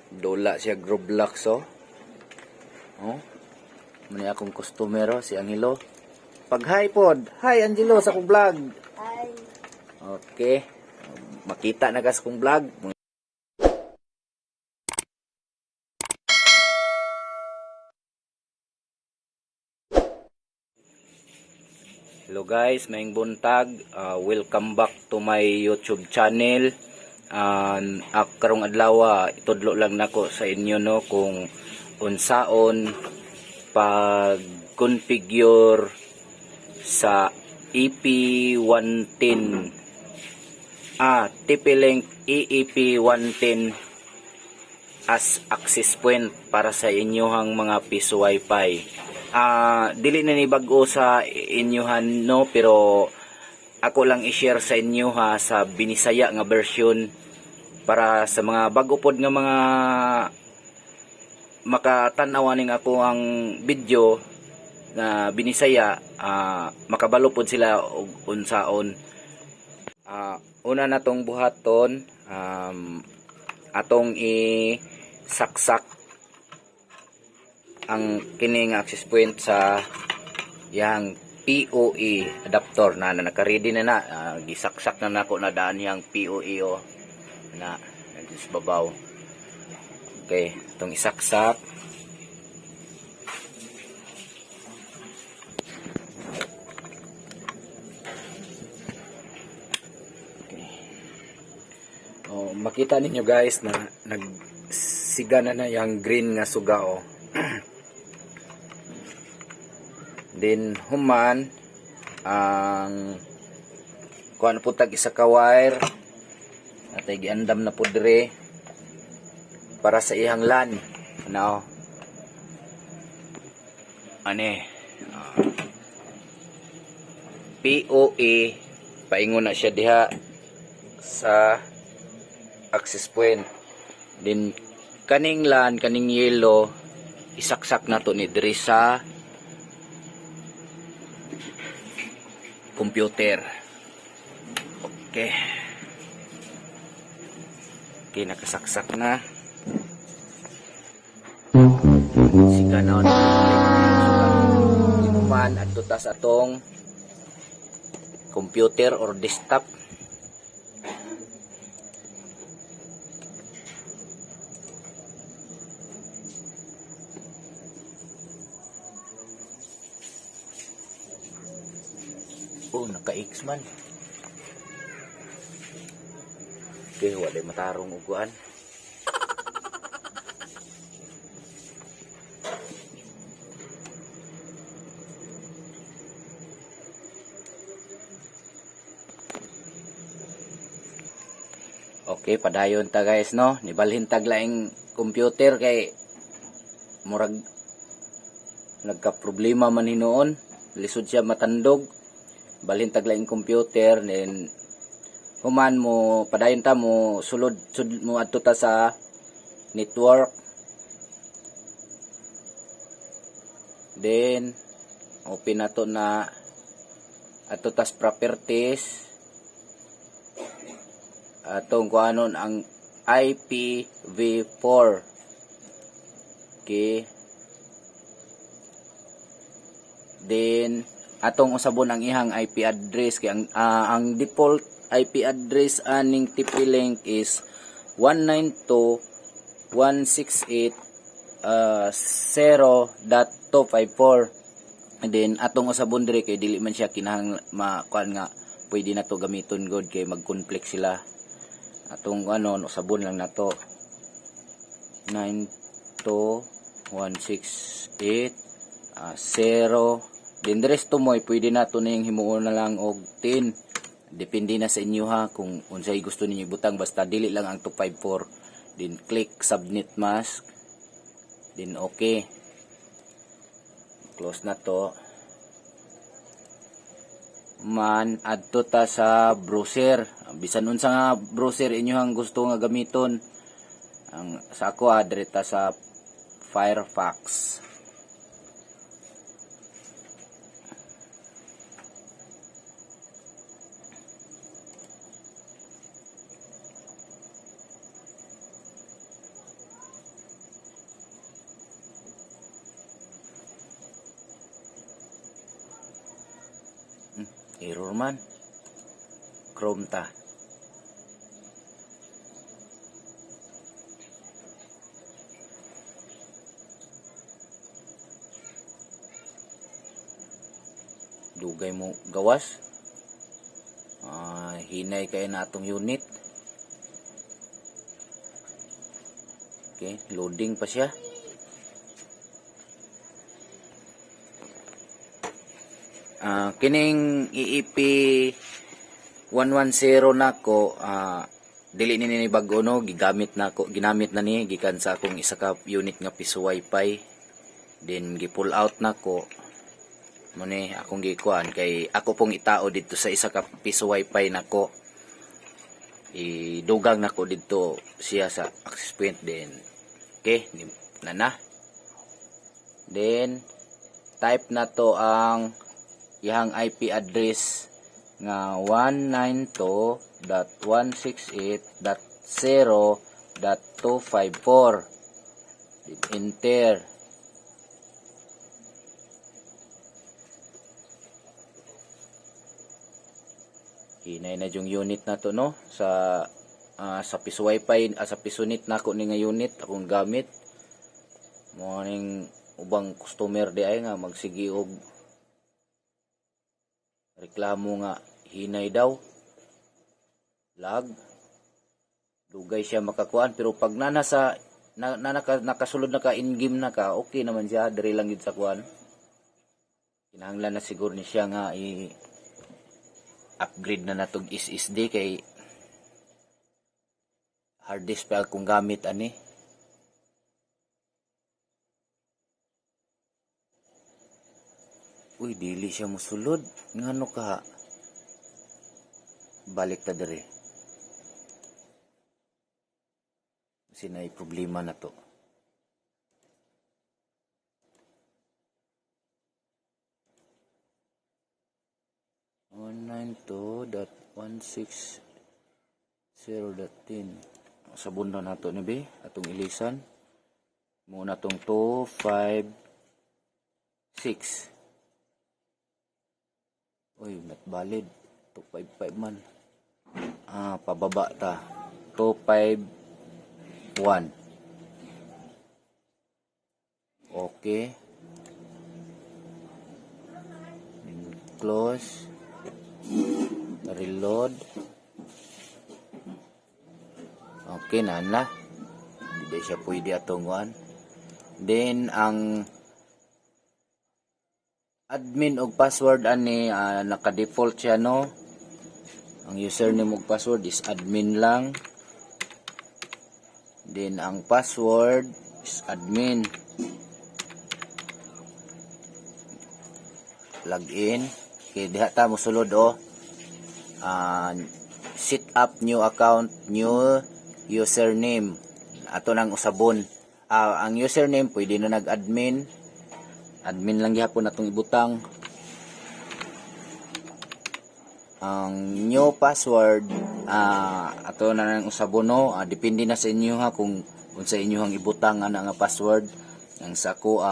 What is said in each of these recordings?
Dula siya Roblox, oh. Oh. Muna akong customer, oh, si Angelo. Pag hi pod. Hi, Angelo, sa akong vlog. Ay. Okay. Makita na kas kong vlog. Hello guys, maayong buntag. Welcome back to my YouTube channel. Karong adlaw, itudlo lang nako sa inyo, no, kung unsaon pag configure sa EP110, TP-Link EEP110 as access point para sa inyuhang mga piso wifi. Dili na ni bag-o sa inyuhan, no, pero ako lang i-share sa inyo ha sa Binisaya nga version para sa mga bago pod nga mga makatan-aw aning ako ang video na Binisaya, makabalo pod sila og unsaon. Una na tong buhaton, atong i-saksak ang kining access point sa yang PoE adapter na naka-ready na na. Gisaksak na nako na daan yang PoE, oh, na nandito sa babaw. Okay, itong isaksak. Okay. Oh, makita ninyo guys na nagsiga na na yung green nga suga, oh. Then human ang kuan po tag isa ka wire atay giandam na po dire para sa iyang LAN. Ano? Ane. PoE paingon na siya diha sa access point. Then kaning LAN, kaning yellow, isaksak na to ni diri sa computer. Okay. Okay, nakasaksak na. Siga na na. Man adto ta sa atong computer or desktop. Oh, naka-X man. Okay, wala matarong uguan. Okay, padayon ta guys, no. Nibalhin tag laing computer kay murag nagka-problema man hinuon. Lisod siya matandog. Balhin tag laing computer, then human mo padayon ta mo sulod sud mo adto ta sa network. Then open na to na, adto tas properties, atong kuanon ang IPv4. Okay, then atong usabon ang ihang IP address kay ang default IP address aning TP-Link is 192.168 0.254. And then atong usabon diri kay dili man siya kinahang makuan nga pwede na to gamiton god kay mag-conflict sila. Atong ano, usabon lang nato 92168 0. Then the resto mo pwede na to na yung himuon na lang og 10. Depende na sa inyo ha kung unsay gusto ninyo ibutang, basta dili lang ang 254. Then click subnet mask, then okay, close na to. Man adto ta sa browser, bisan unsa nga browser inyohang gusto nga gamiton. Ang sa ako, diri ta sa Firefox. Error man. Chrome ta. Dugay mo gawas. Hinay kay na atong unit. Okay, loading pa siya. Kining EEP 110 nako, dili ni ni bag-o, no, gigamit nako, ginamit na ni gikan sa akong isa ka unit nga piso wifi, then gi-pull out nako. Mo ni akong gikuan kay ako pong itao dito sa isa ka piso wifi nako, idugang nako dito siya sa access point. Then okay na na, then type na to ang iyang IP address nga 192.168.0.254. Enter. Hinay na yung unit na to, no, sa sa piso wifi, sa piso net nako ni nga unit akong gamit mo ning ubang customer di ay nga magsige og reklamo nga hinay daw, lag, dugay siya makakuan. Pero pag nana sa na, na, naka, nakasulod na ka, in game na ka, okay naman siya. Diri lang gid sa kuan, kinahanglan na siguro ni siya nga i upgrade na natog SSD kay hard disk pa akong gamit ani. Uy, dili siya musulod. Ngano ka? Balik ta diri. Sinay problema na to. 192.160.10. Sabon na nato ni be atong ilisan muna tong 2 5 6. Uy, not valid. 255 man. Pababa ta. 251. Okay. And close. Reload. Okay na na. Hindi siya pwede atong kuan. Then ang admin og password ani, naka-default siya, no. Ang username og password is admin lang. Then ang password is admin. Login. Okay, diha ta mosulod oh. Set up new account, new username. Ato nang usabon. Ang username pwede na nag-admin. Admin lang gihapon atong ibutang. Ang new password, ato na nang usabon, no. Depende na sa inyo ha kung unsa inyohang ibutang ana nga password. Ang sa ako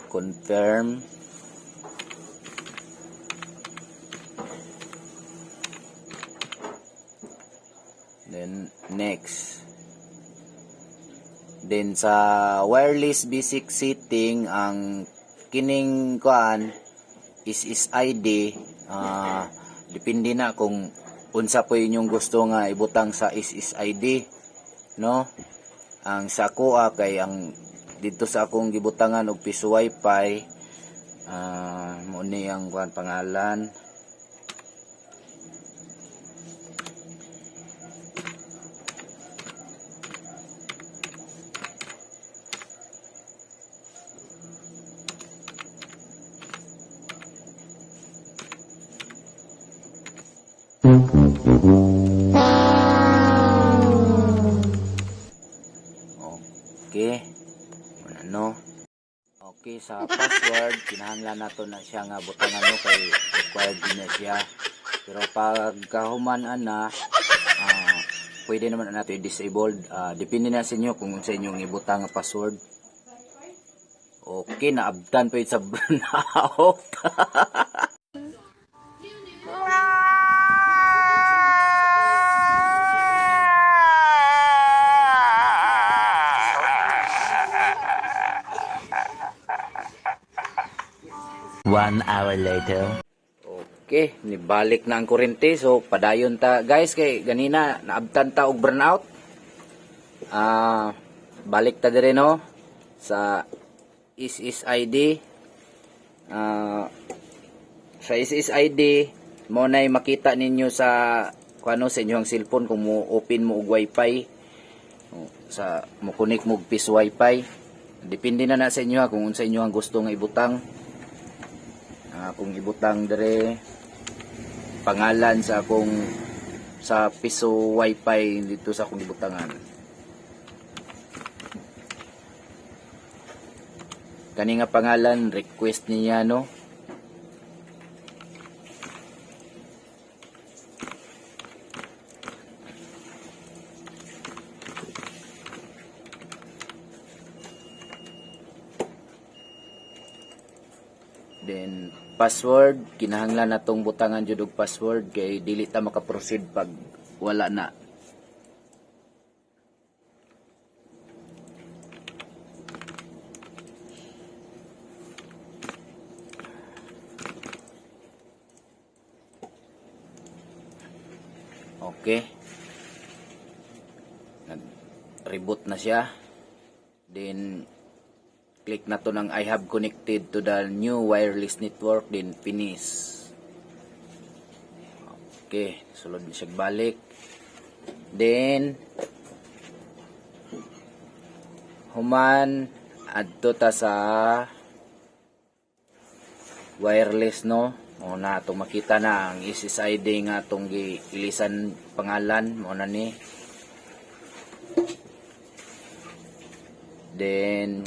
confirm. Then next. Then sa wireless basic setting, ang kining kuan is SSID, depende na kung unsa po inyong gusto nga ibutang sa SSID, no. Ang sa ako kay ang dito sa akong gibutangan og piso wifi, mo ni ang kuan pangalan. Okay. Ano? Okay, sa password, kinahanglan nato na siya nga butangan, no, kay required din na siya. Pero pag kahuman ana, Pwede naman na nato i-disabled. Depende na sa inyo kung unsa inyong ibutang nga password. Okay, naabtan pa yun sa brownout. 1 hour later. Okay, nibalik na ang kuryente. So, padayon ta. Guys, kay ganina, naabtan ta og burnout. Balik ta dire, no, sa SSID. Sa SSID, mo nay makita ninyo sa kuano sa inyong cellphone kung mo open mo og wifi o, sa mo connect mo og Peace Wifi. Depende na na sa inyo ha, kung unsa inyo ang gusto nga ibutang. Kung ibutang dire pangalan sa akong sa piso wifi dito sa akong ibutangan. Kani nga pangalan request niya, no. Then password, kinahanglan natong butangan jud og password kay dili ta maka-proceed pag wala na. Okay. Nag-reboot na siya. Then click na to ng "I have connected to the new wireless network," then finish. Okay, sulod na siya balik. Then human adto ta sa wireless, no. O na atong makita na ang SSID nga atong giilisan pangalan mo na ni. Then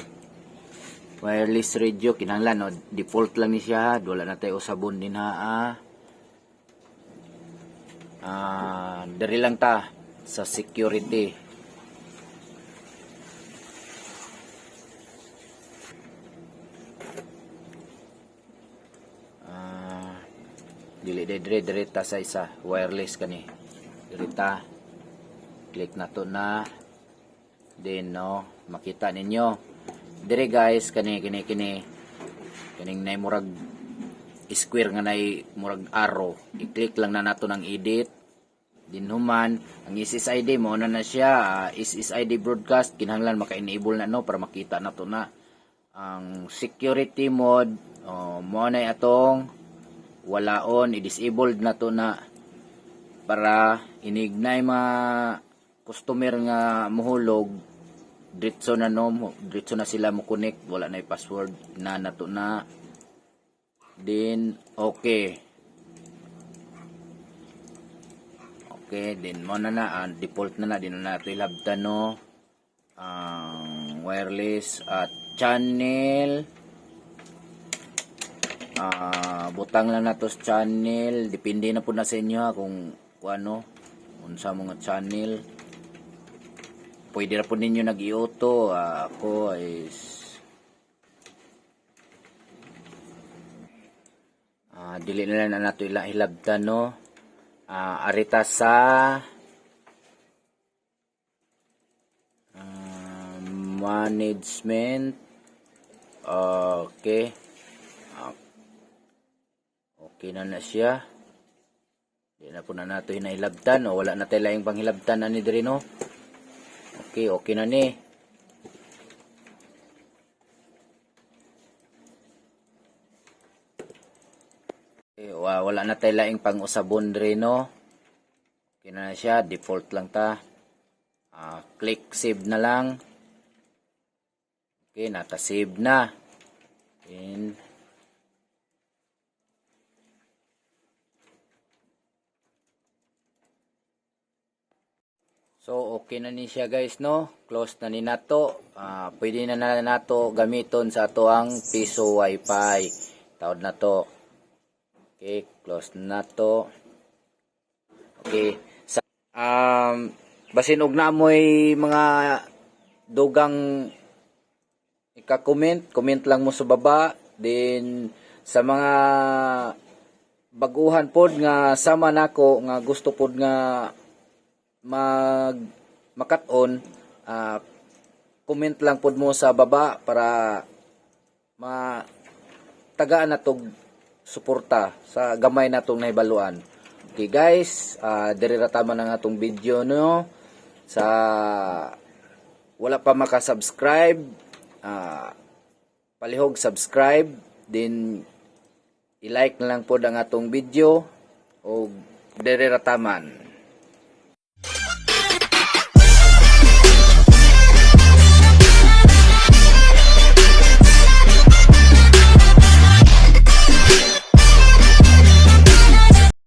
wireless radio, kinahanglan, no, default lang ni siya ha. Wala na tayo usabon din ha. Diri lang ta sa security. Dili dire dire dire ta sa isa wireless kani. Diri ta, click na to na. Then, no, makita ninyo dire, guys, kani kini kini kaning nay murag square nga nay murag arrow. I-click lang na nato ng edit. Din human ang SSID mo na na siya. SSID broadcast, kinahanglan maka-enable na, no, para makita na to na. Ang security mode, oh, mo na atong walaon, i-disabled na to na para inig na mga customer nga muhulog, diretso na, no, diretso na sila mo connect, wala na password na nato na. Then okay. Okay, then mo na na ang default na na, di na nato ilabtan, no, ang wireless at channel. Butang lang nato sa channel, depende na po na sa inyo ha, kung ano unsa mga channel. Pwede na po ninyo nag-i-auto. Ako is dili na lang na nato ila hilabtan, no. Arita sa management. Okay. Okay na na siya. Di na po na nato hinahilabtan o wala na tayo laing panghilabtan ani diri, no. Okay, okay na ni. Okay, wala na tayo laing pang-usabon diri, no. Okay na na siya, default lang ta. Click save na lang. Okay, nata-save na. And so, okay na ni siya, guys, no? Close na ni nato. Pwede na na nato gamiton sa ato ang piso wifi. Taod na to. Okay, close na to. Okay. Sa, Basin og naamoy mga dugang ika-comment, comment lang mo sa baba. Then sa mga baguhan pod nga sama nako nga gusto pod nga mag makat-on, comment lang pod mo sa baba para ma tagaan natog suporta sa gamay natong nahibaluan. Okay guys, diri ra tama na nga atong video, no. Sa wala pa maka-subscribe, palihog subscribe, then i-like na lang pod ang atong video og diri ra taman.